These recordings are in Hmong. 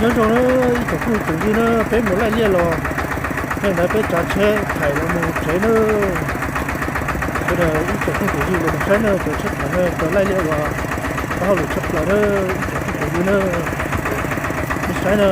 Nyob zoo na ib tsoom phooj tsoom ywg na, peb mus laij liaj los, nej ntawd peb tsav tsheb thaiv los mus tsev na. Sawv daws ib tsoom phooj tsoom ywg los saib na, cov tsheb thaiv na, cov laij liaj los tau hauj lwm tshaj plaws na, ib tsoom phooj tsoom ywg na, nej saib na.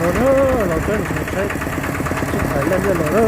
Los na, los peb los saib tsheb thaiv laij liaj los na.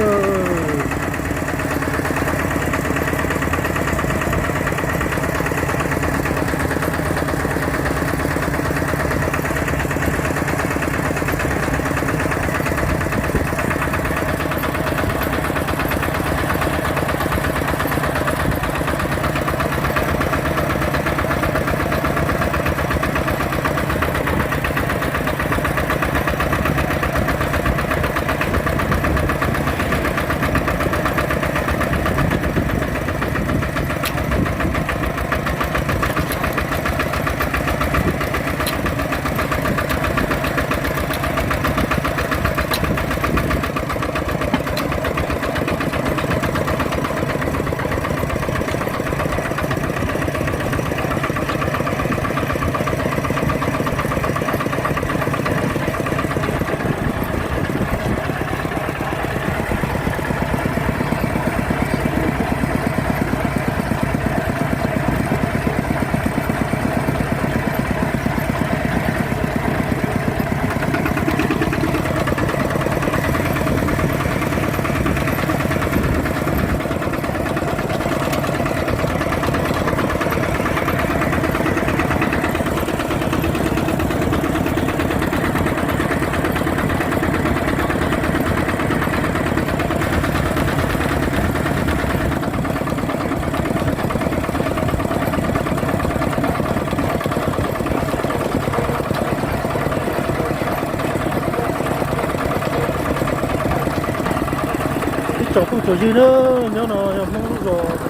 Ib tsoom phooj tsoom ywg na, nyob no yog Hmoob lub zos,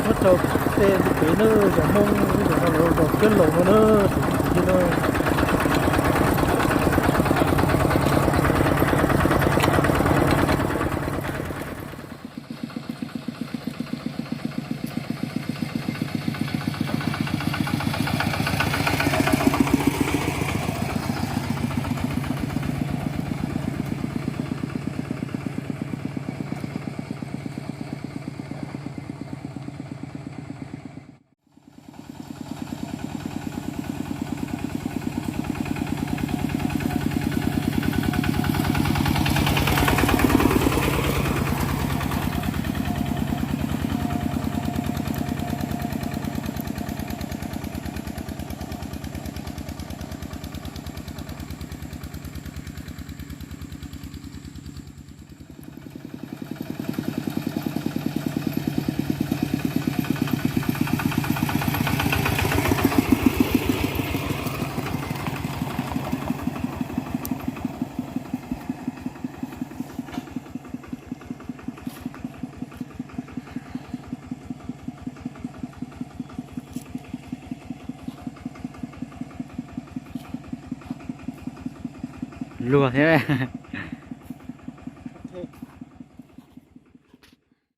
nyob rau tej pem na, zos Hmoob lub zos no lawv zos Kiab Laus no na, tsoom phooj tsoom ywg na. Luag thiab.